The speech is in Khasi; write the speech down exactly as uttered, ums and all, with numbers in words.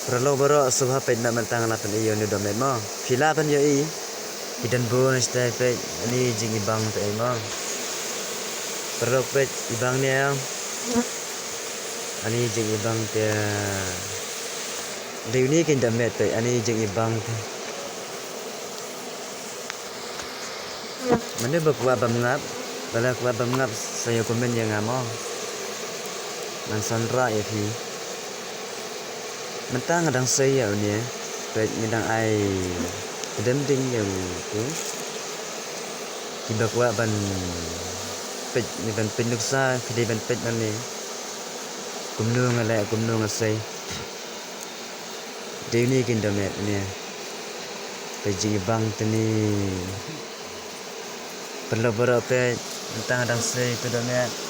Paralok baroh, sngewbha peit, mynta nga la pyni ïa une u dohmet mo. Phi lah ban ïohi. Ki don bun shatei, peit, ani jingibang te mo. Paralok, peit, ibang ne em. Ani jingibang te. Dei une keiñ dohmet, peit, ani jingibang te. Mano ba kwah ban ngap, ba la kwah ban ngap sa ïa comment ïa nga mo. Ngan sa wanrah ïa phi. Mynta nga dang sei ïa une, peit, nga dang ai kdem ding ïa u tu. Kiba kwah ban peit, ne ban peit nuksa, ki dei ban peit nangne. Kumno nga leh, kumno nga sei. Dei une keiñ dohmet une. Peit, jingibang te ne. Paralok baroh, peit, mynta nga dang sei ïa utu u dohmet.